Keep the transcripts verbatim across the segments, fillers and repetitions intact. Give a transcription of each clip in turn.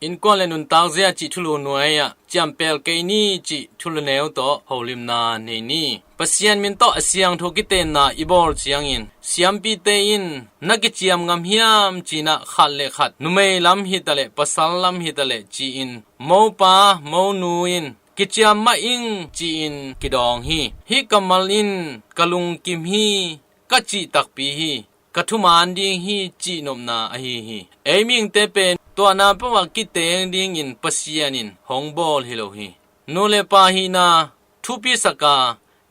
innkuan le nuntak zia cih thulu nuai-ah ciampel kei ni cih thulu neu tawh holimna nei ni. Pasian min tawh a siangtho kitenna i bawl ciangin siampite in na kiciam ngam hiam ci-in ah khat le khat numei lam hitaleh pasal lam hitaleh ci-in mopa monu in kiciam mah ing ci-in kidawng hi. Hih kammal in ka lungkim hi, ka cih takpi hi, ka thuman ding hi cihnopna ahi hi. Ei mihingte pen tuahna peuhah kiteng dingin Pasian in hong bawl hi lo hi. Nu le pa hihna thupisak a,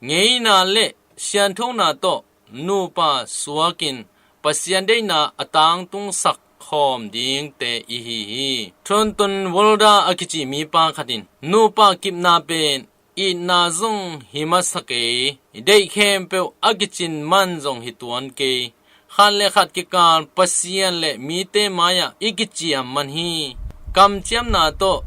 ngeina le sianthona tawh nupa suakin Pasian deihna a tangtungsak khawm dingte i hi hi. Thornton Wilder a kici mipa khat in nupa kipna pen itna zong hi masa kei, deih khempeuh a kicin man zong hi tuan kei. Khat le khat kikal Pasian le mite mai-ah i kiciam man hi. Kamciamna tawh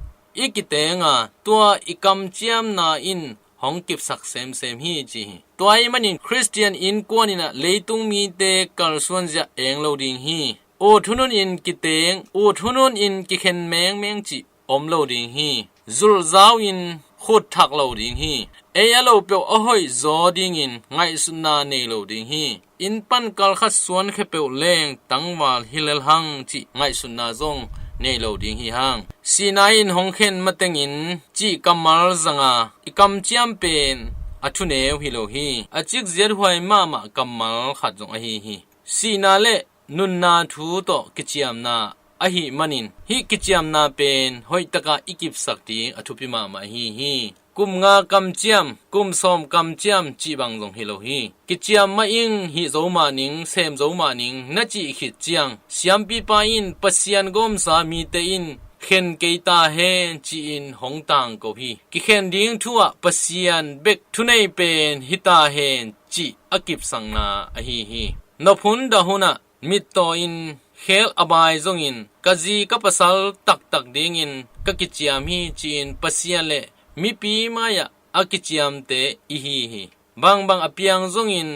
i kiteng a, tua i kamciamna in hong kipsak semsem hi ci hi. Tua ahih manin Khristian innkuan in ah leitung mite kalsuanzia eng lo ding hi. Ut hunhun in kiteng, ut hunhun in kikhen mengmeng cih om lo ding hi. Zulhzau in khut thak lo ding hi. Ei a lo peuh a hoih zaw dingin ngaihsutna nei lo ding hi. Inn pan kalkhat suankhia peuh leng tangval hi lel hang cih ngaihsutna zong nei lo ding hi hang. Sihna in hong khen matengin cih kammal zanga i kamciam pen a thuneu hi lo hi. A cikziathuai mahmah kammal khat zong ahi hi. Sihna le nunna thu tawh kiciamna ahih manin hih kiciamna pen hoihtaka i kipsak ding a thupi mahmah ahi hi. Kum nga kamciam, kum sawm kamciam cih bang zong hi lo hi. Kiciam mah ing, hih zo mah ning, sem zo mah ning na cih khit ciang siampipa in Pasian gawmsa mite in khen kei ta hen ci-in hong tangko hi. Kikhen ding thu-ah Pasian bek thunei pen hi ta hen cih a kipsakna ahi hi. Nop hun dah hunah mittaw in khel a bai zongin ka zi ka pasal taktak dingin ka kiciam hi ci-in Pasian le mipi mai-ah a kiciamte i hi hi. Bangbang a piang zongin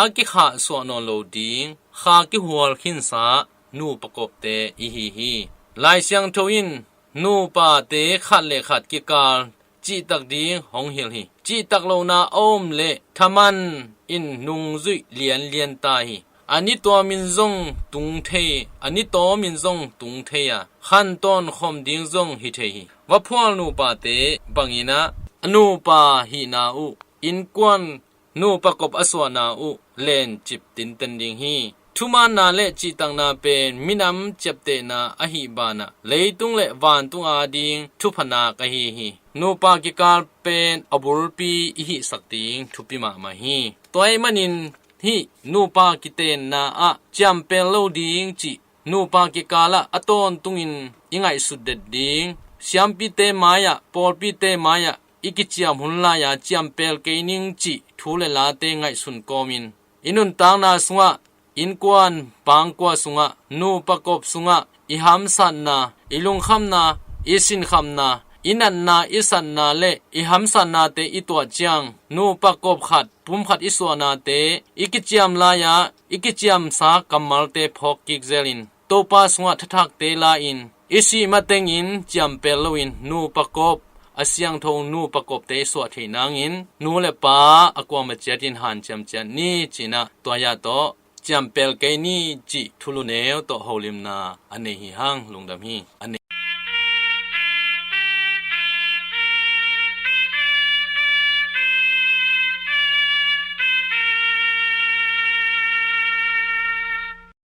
a kikhahsuah nawn lo ding kha kihual khinsa nupa kopte i hi hi. Lai Siangtho in nupate khat le khat kikal cihtak ding hong hilh hi. Cihtak lohna a om leh thaman in nungzuih lianlian ta hi. A ni tuamin zong tung thei, a ni tawmin zong tung thei a, khantawn khom ding zong hi thei hi. Vaphual nupate bangin ah a nupa hihna uh, innkuan nupa kop a suahna uh lencip tinten ding hi. Thumaanna le cihtakna pen minam ciaptehna ahih banah leitung le vantung ading thupha nak ahi hi. Nupa kikal pen a bulpi i hihsak ding thupi mahmah hi. Tua ahih manin hih nupa kitenna ah ciampel lo ding cih nupa kikalah a tawntungin i ngaihsut det ding, siampite mai-ah, pawlpite mai-ah i kiciam hun lai-a ciampel kei ning cih thu le late ngaihsun kawmin i nuntakna sungah, innkuan pangkua sungah, nupa kop sungah i hamsatna, i lungkhamna, i sinkhamna, i natna, i satna le i hamsatnate i tuah ciang nupa kop khat, pum khat i suahnate i kiciam lai-a i kiciamsa kammalte phawk kik zelin Topa sungah thathakte la-in i sih matengin ciampel loin nupa kop, a siangtho nupa kopte i suah theih nangin nu le pa a kuama ciatin hanciam ciat ni ci-in ah tua-ah tawh ciampel kei ni cih thulu neu tawh holimna a nei hi hang. Lungdam hi. A nei